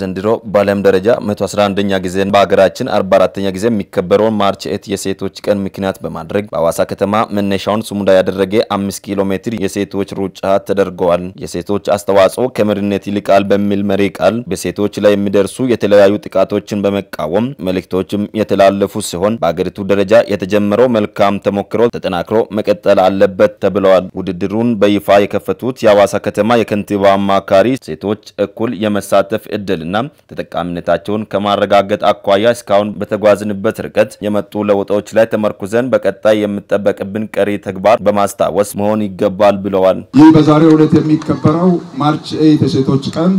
ዘንድሮ በዓለም ደረጃ 111ኛ ጊዜ በሀገራችን 44ኛ ጊዜ የሚከበረውን March 8 የሴቶች ቀን ምክንያት በማድረግ በሐዋሳ ከተማ መነሻውን ሱሙዳ ያደረገ 5 ኪሎ ሜትር የሴቶች ሩጫ ተደርገዋል። የሴቶች አስተዋጽኦ ከመሪነት ይልቃል በሚል መሪ ቃል በሴቶች ላይ የሚደርሱ የተለያዩ ጥቃቶችን በመቃወም መልእክቶችም የተላለፉ ሲሆን በአገሪቱ ደረጃ የተጀመረው መልካም ተሞክሮ ተጠናክሮ መቀጠል አለበት ተብለዋል። ውድድሩን በይፋ የከፈቱት የሐዋሳ ከተማ የከንቲባ አማካሪ ሴቶች እኩል የመሳተፍ እድልና ተጠቃሚነታቸውን ከማረጋገጥ አኳያ እስካሁን በተጓዝንበት ርቀት የመጡ ለውጦች ላይ ተመርኩዘን በቀጣይ የሚጠበቅብን ቀሪ ተግባር በማስታወስ መሆን ይገባል ብለዋል። ይህ በዛሬው ዕለት የሚከበረው March 8 የሴቶች ቀን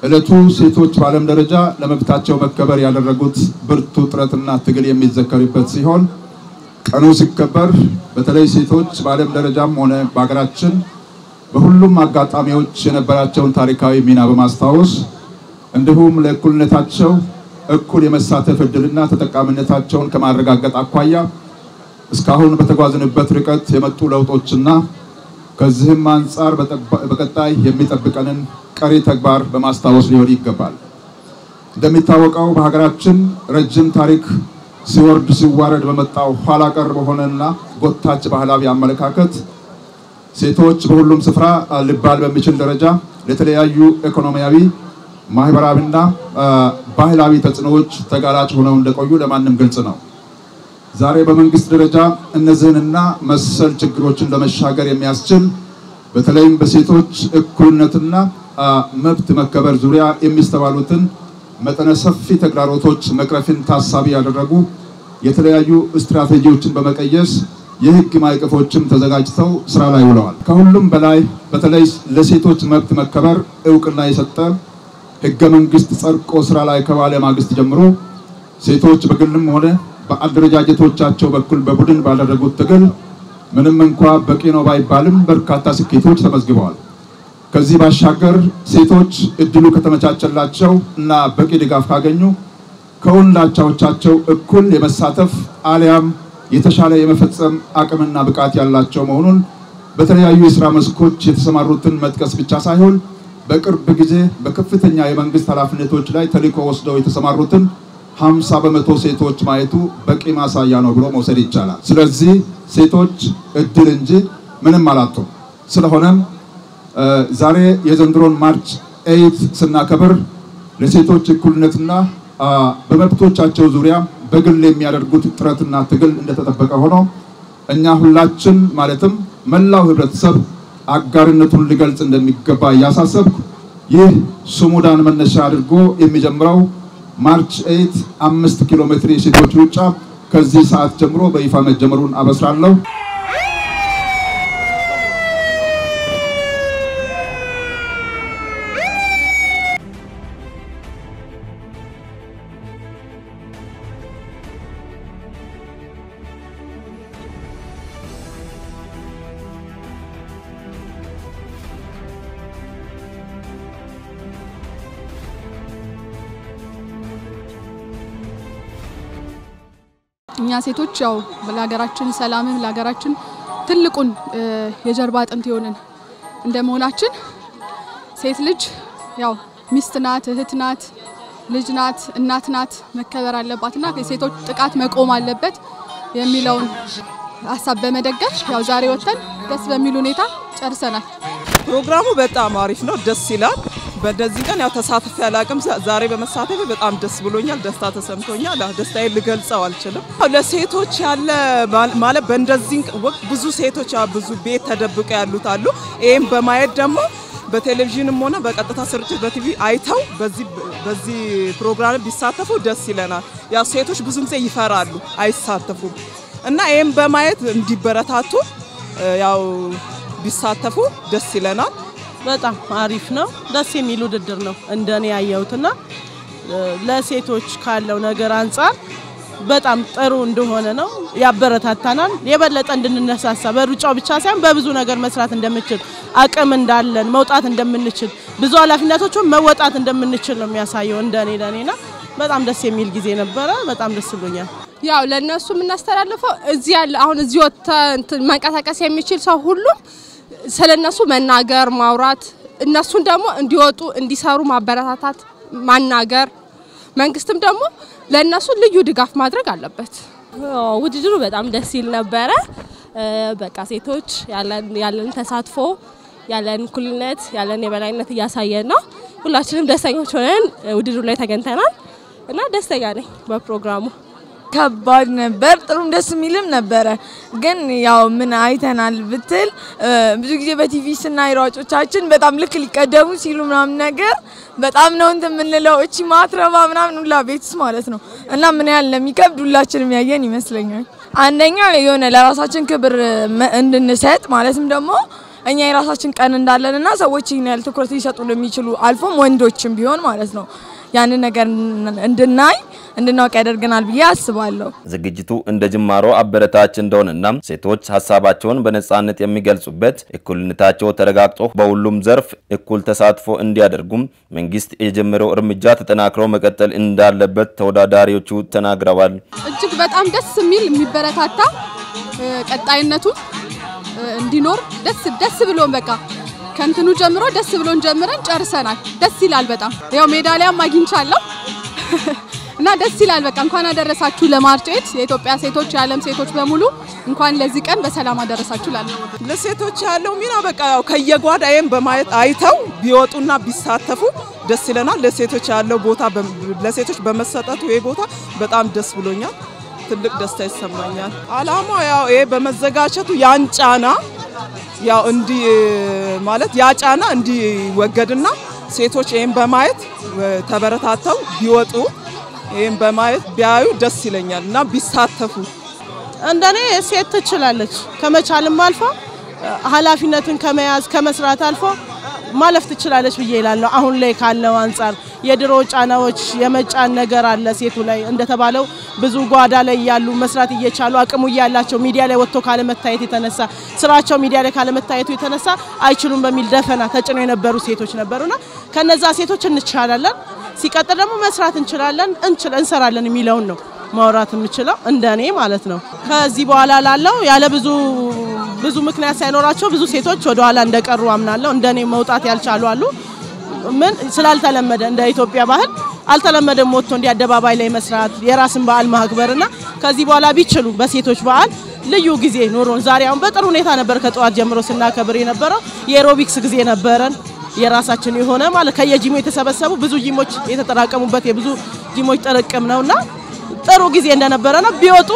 ዕለቱ ሴቶች በዓለም ደረጃ ለመብታቸው መከበር ያደረጉት ብርቱ ጥረትና ትግል የሚዘከርበት ሲሆን ቀኑ ሲከበር በተለይ ሴቶች በዓለም ደረጃም ሆነ በአገራችን በሁሉም አጋጣሚዎች የነበራቸውን ታሪካዊ ሚና በማስታወስ እንዲሁም ለእኩልነታቸው እኩል የመሳተፍ እድልና ተጠቃሚነታቸውን ከማረጋገጥ አኳያ እስካሁን በተጓዝንበት ርቀት የመጡ ለውጦችና ከዚህም አንጻር በቀጣይ የሚጠብቀንን ቀሪ ተግባር በማስታወስ ሊሆን ይገባል። እንደሚታወቀው በሀገራችን ረጅም ታሪክ ሲወርድ ሲዋረድ በመጣው ኋላ ቀር በሆነና ጎታች ባህላዊ አመለካከት ሴቶች በሁሉም ስፍራ ሊባል በሚችል ደረጃ ለተለያዩ ኢኮኖሚያዊ፣ ማህበራዊና ባህላዊ ተጽዕኖዎች ተጋላጭ ሆነው እንደቆዩ ለማንም ግልጽ ነው። ዛሬ በመንግስት ደረጃ እነዚህንና መሰል ችግሮችን ለመሻገር የሚያስችል በተለይም በሴቶች እኩልነትና መብት መከበር ዙሪያ የሚስተዋሉትን መጠነ ሰፊ ተግዳሮቶች መቅረፍን ታሳቢ ያደረጉ የተለያዩ ስትራቴጂዎችን በመቀየስ የህግ ማዕቀፎችም ተዘጋጅተው ስራ ላይ ውለዋል። ከሁሉም በላይ በተለይ ለሴቶች መብት መከበር እውቅና የሰጠ ህገ መንግስት ጸድቆ ስራ ላይ ከዋለ ማግስት ጀምሮ ሴቶች በግልም ሆነ በአደረጃጀቶቻቸው በኩል በቡድን ባደረጉት ትግል ምንም እንኳ በቂ ነው ባይባልም በርካታ ስኬቶች ተመዝግበዋል። ከዚህ ባሻገር ሴቶች እድሉ ከተመቻቸላቸው እና በቂ ድጋፍ ካገኙ ከወንድ አቻዎቻቸው እኩል የመሳተፍ አሊያም የተሻለ የመፈጸም አቅምና ብቃት ያላቸው መሆኑን በተለያዩ የስራ መስኮች የተሰማሩትን መጥቀስ ብቻ ሳይሆን በቅርብ ጊዜ በከፍተኛ የመንግስት ኃላፊነቶች ላይ ተልዕኮ ወስደው የተሰማሩትን 50% ሴቶች ማየቱ በቂ ማሳያ ነው ብሎ መውሰድ ይቻላል። ስለዚህ ሴቶች እድል እንጂ ምንም አላጡም። ስለሆነም ዛሬ የዘንድሮን ማርች 8 ስናከብር ለሴቶች እኩልነትና በመብቶቻቸው ዙሪያ በግል የሚያደርጉት ጥረትና ትግል እንደተጠበቀ ሆኖ እኛ ሁላችን ማለትም መላው ህብረተሰብ አጋርነቱን ሊገልጽ እንደሚገባ እያሳሰብኩ ይህ ሱሙዳን መነሻ አድርጎ የሚጀምረው ማርች 8 5 ኪሎ ሜትር የሴቶች ሩጫ ከዚህ ሰዓት ጀምሮ በይፋ መጀመሩን አበስራለሁ። እኛ ሴቶች ያው ለሀገራችን ሰላምም ለሀገራችን ትልቁን የጀርባ አጥንት የሆነን እንደመሆናችን ሴት ልጅ ያው ሚስት ናት፣ እህት ናት፣ ልጅ ናት፣ እናት ናት፣ መከበር አለባትና የሴቶች ጥቃት መቆም አለበት የሚለውን ሀሳብ በመደገፍ ያው ዛሬ ወጥተን ደስ በሚል ሁኔታ ጨርሰናል። ፕሮግራሙ በጣም አሪፍ ነው፣ ደስ ይላል። በእንደዚህ ቀን ያው ተሳትፌ አላቅም። ዛሬ በመሳተፌ በጣም ደስ ብሎኛል፣ ደስታ ተሰምቶኛል። ደስታዬን ልገልጸው አልችልም። ለሴቶች ያለ ማለት በእንደዚህ ወቅት ብዙ ሴቶች ብዙ ቤት ተደብቀው ያሉት አሉ። ይሄን በማየት ደግሞ በቴሌቪዥንም ሆነ በቀጥታ ስርጭት በቲቪ አይተው በዚህ ፕሮግራም ቢሳተፉ ደስ ይለናል። ያው ሴቶች ብዙ ጊዜ ይፈራሉ፣ አይሳተፉም እና ይሄን በማየት እንዲበረታቱ ያው ቢሳተፉ ደስ ይለናል። በጣም አሪፍ ነው። ደስ የሚል ውድድር ነው እንደኔ ያየሁትና ለሴቶች ካለው ነገር አንፃር በጣም ጥሩ እንደሆነ ነው ያበረታታናል። የበለጠ እንድንነሳሳ በሩጫው ብቻ ሳይሆን በብዙ ነገር መስራት እንደምንችል፣ አቅም እንዳለን መውጣት እንደምንችል፣ ብዙ ኃላፊነቶችን መወጣት እንደምንችል ነው የሚያሳየው እንደኔ ለኔና በጣም ደስ የሚል ጊዜ ነበረ። በጣም ደስ ብሎኛል። ያው ለነሱ የምናስተላልፈው እዚህ ያለ አሁን እዚህ ወጥተን መንቀሳቀስ የሚችል ሰው ሁሉም ስለነሱ መናገር ማውራት እነሱን ደግሞ እንዲወጡ እንዲሰሩ ማበረታታት ማናገር፣ መንግስትም ደግሞ ለእነሱ ልዩ ድጋፍ ማድረግ አለበት። ውድድሩ በጣም ደስ ይል ነበረ። በቃ ሴቶች ያለን ተሳትፎ፣ ያለን እኩልነት፣ ያለን የበላይነት እያሳየን ነው። ሁላችንም ደስተኞች ሆነን ውድድሩ ላይ ተገኝተናል እና ደስተኛ ነኝ በፕሮግራሙ። ከባድ ነበር፣ ጥሩም ደስ የሚልም ነበረ። ግን ያው ምን አይተናል ብትል ብዙ ጊዜ በቲቪ ስናይ ሯጮቻችን በጣም ልክ ሊቀደሙ ሲሉ ምናምን ነገር በጣም ነው እንትን የምንለው፣ እቺ ማትረባ ምናምን ሁላ ቤት ውስጥ ማለት ነው። እና ምን ያህል እንደሚከብድ ሁላችንም ያየን ይመስለኛል። አንደኛ የሆነ ለራሳችን ክብር እንድንሰጥ፣ ማለትም ደግሞ እኛ የራሳችን ቀን እንዳለን እና ሰዎች ይህን ያህል ትኩረት ሊሰጡ የሚችሉ አልፎም ወንዶችም ቢሆን ማለት ነው፣ ያንን ነገር እንድናይ እንድናውቅ ያደርገናል ብዬ አስባለሁ። ዝግጅቱ እንደ ጅማሮ አበረታች እንደሆነና ሴቶች ሀሳባቸውን በነጻነት የሚገልጹበት፣ እኩልነታቸው ተረጋግጦ በሁሉም ዘርፍ እኩል ተሳትፎ እንዲያደርጉም መንግስት የጀመረው እርምጃ ተጠናክሮ መቀጠል እንዳለበት ተወዳዳሪዎቹ ተናግረዋል። እጅግ በጣም ደስ የሚል፣ የሚበረታታ፣ ቀጣይነቱ እንዲኖር ደስ ደስ ብሎን በቃ ከእንትኑ ጀምሮ ደስ ብሎን ጀምረን ጨርሰናል። ደስ ይላል በጣም። ያው ሜዳሊያም አግኝቻለሁ እና ደስ ይላል። በቃ እንኳን አደረሳችሁ ለ March 8። የኢትዮጵያ ሴቶች፣ የዓለም ሴቶች በሙሉ እንኳን ለዚህ ቀን በሰላም አደረሳችሁ እላለሁ። ለሴቶች ያለው ሚና በቃ ያው ከየጓዳዬም በማየት አይተው ቢወጡና ቢሳተፉ ደስ ይለናል። ለሴቶች ያለው ቦታ፣ ለሴቶች በመሰጠቱ ይሄ ቦታ በጣም ደስ ብሎኛል። ትልቅ ደስታ ይሰማኛል። አላማው ያው ይሄ በመዘጋጀቱ ያን ጫና ያው እንዲ ማለት ያ ጫና እንዲወገድና ሴቶች ይሄን በማየት ተበረታተው ቢወጡ፣ ይሄን በማየት ቢያዩ ደስ ይለኛል እና ቢሳተፉ። እንደኔ ሴት ትችላለች። ከመቻልም አልፎ ኃላፊነትን ከመያዝ ከመስራት አልፎ ማለፍ ትችላለች ብዬ እላለሁ። አሁን ላይ ካለው አንጻር የድሮ ጫናዎች የመጫን ነገር አለ ሴቱ ላይ። እንደተባለው ብዙ ጓዳ ላይ ያሉ መስራት እየቻሉ፣ አቅሙ እያላቸው ሚዲያ ላይ ወጥቶ ካለመታየት የተነሳ፣ ስራቸው ሚዲያ ላይ ካለመታየቱ የተነሳ አይችሉም በሚል ደፈና ተጭነው የነበሩ ሴቶች ነበሩና ከነዛ ሴቶች እንቻላለን፣ ሲቀጥል ደግሞ መስራት እንችላለን፣ እንሰራለን የሚለውን ነው ማውራት የምችለው እንደኔ ማለት ነው። ከዚህ በኋላ ላለው ያለ ብዙ ብዙ ምክንያት ሳይኖራቸው ብዙ ሴቶች ወደ ኋላ እንደቀሩ አምናለሁ። እንደኔ መውጣት ያልቻሉ አሉ። ምን ስላልተለመደ፣ እንደ ኢትዮጵያ ባህል አልተለመደም ወጥቶ እንዲህ አደባባይ ላይ መስራት፣ የራስን በዓል ማክበርና ከዚህ በኋላ ቢችሉ በሴቶች በዓል ልዩ ጊዜ ኖሮን፣ ዛሬ አሁን በጥሩ ሁኔታ ነበር ከጠዋት ጀምሮ ስናከብር የነበረው። የ aerobics ጊዜ ነበረን የራሳችን የሆነ ማለት፣ ከየጂሙ የተሰበሰቡ ብዙ ጂሞች የተጠራቀሙበት የብዙ ጂሞች ጥርቅም ነውና ጥሩ ጊዜ እንደነበረ ነው። ቢወጡ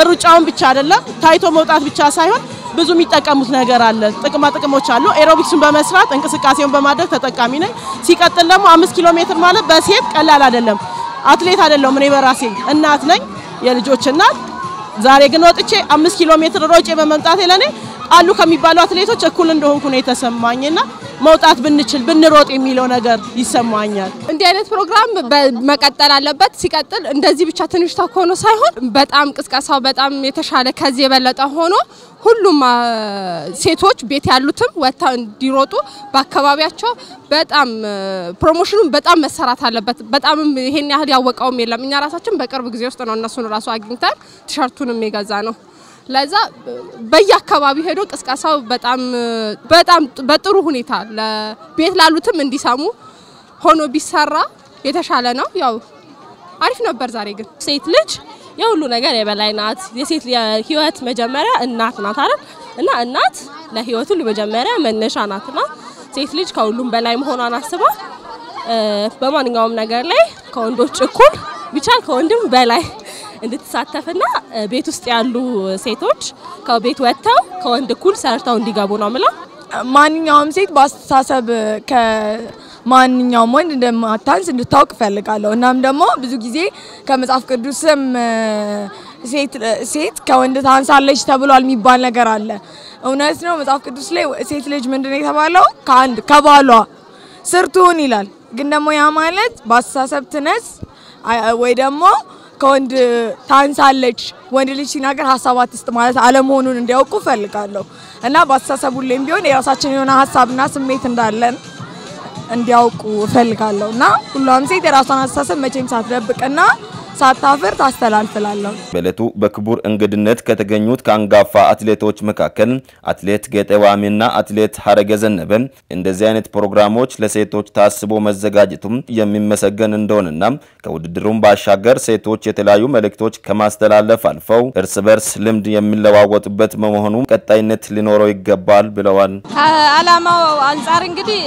ሩጫውን ብቻ አይደለም፣ ታይቶ መውጣት ብቻ ሳይሆን ብዙ የሚጠቀሙት ነገር አለ። ጥቅማ ጥቅሞች አሉ። Aerobics ኡን በመስራት እንቅስቃሴውን በማድረግ ተጠቃሚ ነኝ። ሲቀጥል ደግሞ 5 ኪሎ ሜትር ማለት በሴት ቀላል አይደለም። አትሌት አይደለሁም፣ እኔ በራሴ እናት ነኝ፣ የልጆች እናት። ዛሬ ግን ወጥቼ 5 ኪሎ ሜትር ሮጬ በመምጣቴ ለኔ አሉ ከሚባሉ አትሌቶች እኩል እንደሆንኩ ነው የተሰማኝና መውጣት ብንችል ብንሮጥ የሚለው ነገር ይሰማኛል። እንዲህ አይነት ፕሮግራም መቀጠል አለበት። ሲቀጥል እንደዚህ ብቻ ትንሽ ሆኖ ሳይሆን በጣም ቅስቀሳው በጣም የተሻለ ከዚህ የበለጠ ሆኖ ሁሉም ሴቶች ቤት ያሉትም ወጥተው እንዲሮጡ በአካባቢያቸው በጣም promotion ኑን በጣም መሰራት አለበት። በጣምም ይሄን ያህል ያወቀውም የለም። እኛ ራሳችን በቅርብ ጊዜ ውስጥ ነው እነሱን ራሱ አግኝተን ቲሸርቱንም የገዛነው። ለዛ በየአካባቢው ሄዶ ቅስቀሳው በጣም በጣም በጥሩ ሁኔታ ቤት ላሉትም እንዲሰሙ ሆኖ ቢሰራ የተሻለ ነው። ያው አሪፍ ነበር ዛሬ ግን። ሴት ልጅ የሁሉ ነገር የበላይ ናት። የሴት ህይወት መጀመሪያ እናት ናት አይደል? እና እናት ለህይወት ሁሉ መጀመሪያ መነሻ ናትና ሴት ልጅ ከሁሉም በላይ መሆኗን አስባ በማንኛውም ነገር ላይ ከወንዶች እኩል፣ ቢቻል ከወንድም በላይ እንድትሳተፍና ቤት ውስጥ ያሉ ሴቶች ከቤት ወጥተው ከወንድ እኩል ሰርተው እንዲገቡ ነው የምለው። ማንኛውም ሴት በአስተሳሰብ ከማንኛውም ወንድ እንደማታንስ እንድታውቅ እፈልጋለሁ። እናም ደግሞ ብዙ ጊዜ ከመጽሐፍ ቅዱስም ሴት ከወንድ ታንሳለች ተብሏል የሚባል ነገር አለ። እውነት ነው። መጽሐፍ ቅዱስ ላይ ሴት ልጅ ምንድን ነው የተባለው? ከአንድ ከባሏ ስር ትሁን ይላል። ግን ደግሞ ያ ማለት በአስተሳሰብ ትነስ ወይ ደግሞ ከወንድ ታንሳለች፣ ወንድ ልጅ ሲናገር ሀሳብ አትስጥ ማለት አለመሆኑን እንዲያውቁ እፈልጋለሁ። እና በአስተሳሰብ ሁሌም ቢሆን የራሳችን የሆነ ሀሳብና ስሜት እንዳለን እንዲያውቁ እፈልጋለሁ። እና ሁሏም ሴት የራሷን አስተሳሰብ መቼም ሳትደብቅና ሳታፍር ታስተላልፍላለሁ። በዕለቱ በክቡር እንግድነት ከተገኙት ከአንጋፋ አትሌቶች መካከል አትሌት ጌጤ ዋሚና አትሌት ሀረገ ዘነበ እንደዚህ አይነት ፕሮግራሞች ለሴቶች ታስቦ መዘጋጀቱም የሚመሰገን እንደሆነና ከውድድሩም ባሻገር ሴቶች የተለያዩ መልእክቶች ከማስተላለፍ አልፈው እርስ በርስ ልምድ የሚለዋወጡበት በመሆኑ ቀጣይነት ሊኖረው ይገባል ብለዋል። ከዓላማው አንጻር እንግዲህ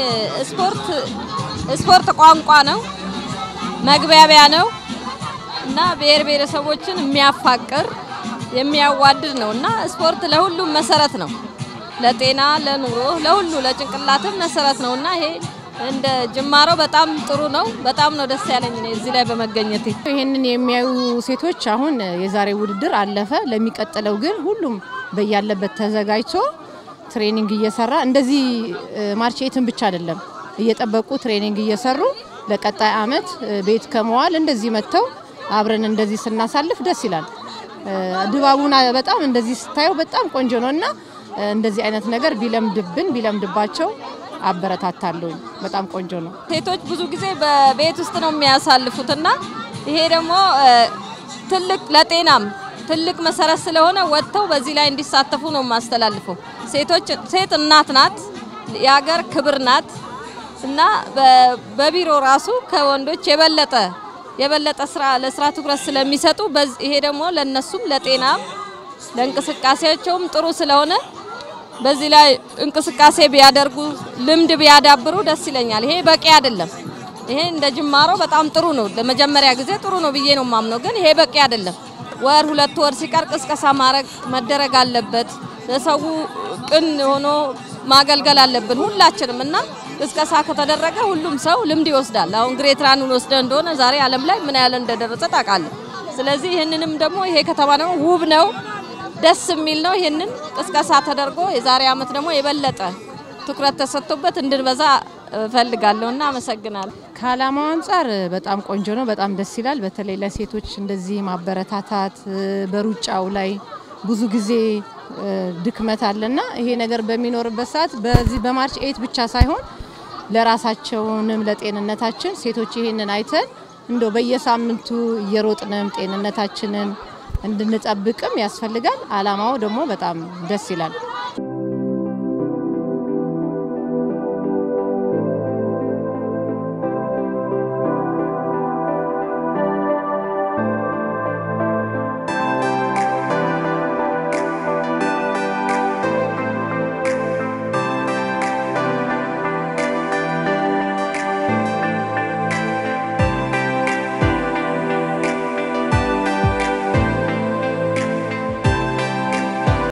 ስፖርት ቋንቋ ነው፣ መግባቢያ ነው እና ብሔር ብሔረሰቦችን የሚያፋቅር የሚያዋድድ ነው እና ስፖርት ለሁሉም መሰረት ነው። ለጤና፣ ለኑሮ፣ ለሁሉ ለጭንቅላትም መሰረት ነው እና ይሄ እንደ ጅማሮ በጣም ጥሩ ነው። በጣም ነው ደስ ያለኝ እኔ እዚህ ላይ በመገኘቴ። ይህንን የሚያዩ ሴቶች አሁን የዛሬ ውድድር አለፈ። ለሚቀጥለው ግን ሁሉም በያለበት ተዘጋጅቶ training እየሰራ እንደዚህ March 8ን ብቻ አይደለም እየጠበቁ training እየሰሩ ለቀጣይ አመት ቤት ከመዋል እንደዚህ መጥተው አብረን እንደዚህ ስናሳልፍ ደስ ይላል። ድባቡን በጣም እንደዚህ ስታየው በጣም ቆንጆ ነውና እንደዚህ አይነት ነገር ቢለምድብን ቢለምድባቸው አበረታታለሁ። በጣም ቆንጆ ነው። ሴቶች ብዙ ጊዜ በቤት ውስጥ ነው የሚያሳልፉትና ይሄ ደግሞ ትልቅ ለጤናም ትልቅ መሰረት ስለሆነ ወጥተው በዚህ ላይ እንዲሳተፉ ነው የማስተላልፈው። ሴቶች ሴት እናት ናት፣ የሀገር ክብር ናት እና በቢሮ ራሱ ከወንዶች የበለጠ ስራ ለስራ ትኩረት ስለሚሰጡ ይሄ ደግሞ ለነሱም ለጤናም ለእንቅስቃሴያቸውም ጥሩ ስለሆነ በዚህ ላይ እንቅስቃሴ ቢያደርጉ ልምድ ቢያዳብሩ ደስ ይለኛል። ይሄ በቂ አይደለም። ይሄ እንደ ጅማሮ በጣም ጥሩ ነው። ለመጀመሪያ ጊዜ ጥሩ ነው ብዬ ነው የማምነው። ግን ይሄ በቂ አይደለም። ወር ሁለት ወር ሲቀር ቅስቀሳ ማድረግ መደረግ አለበት። ለሰው ቅን ሆኖ ማገልገል አለብን ሁላችንም እና ቅስቀሳ ከተደረገ ሁሉም ሰው ልምድ ይወስዳል። አሁን ግሬት ራኑን ወስደ እንደሆነ ዛሬ ዓለም ላይ ምን ያህል እንደደረሰ ታውቃለህ። ስለዚህ ይህንንም ደግሞ ይሄ ከተማ ደግሞ ውብ ነው፣ ደስ የሚል ነው። ይህንን ቅስቀሳ ተደርጎ የዛሬ አመት ደግሞ የበለጠ ትኩረት ተሰጥቶበት እንድንበዛ እፈልጋለሁና አመሰግናለሁ። ከዓላማው አንጻር በጣም ቆንጆ ነው። በጣም ደስ ይላል። በተለይ ለሴቶች እንደዚህ ማበረታታት በሩጫው ላይ ብዙ ጊዜ ድክመት አለና ይሄ ነገር በሚኖርበት ሰዓት በዚህ በ March 8 ብቻ ሳይሆን ለራሳቸውንም ለጤንነታችን ሴቶች ይሄንን አይተን እንደው በየሳምንቱ እየሮጥንም ጤንነታችንን እንድንጠብቅም ያስፈልጋል። ዓላማው ደግሞ በጣም ደስ ይላል።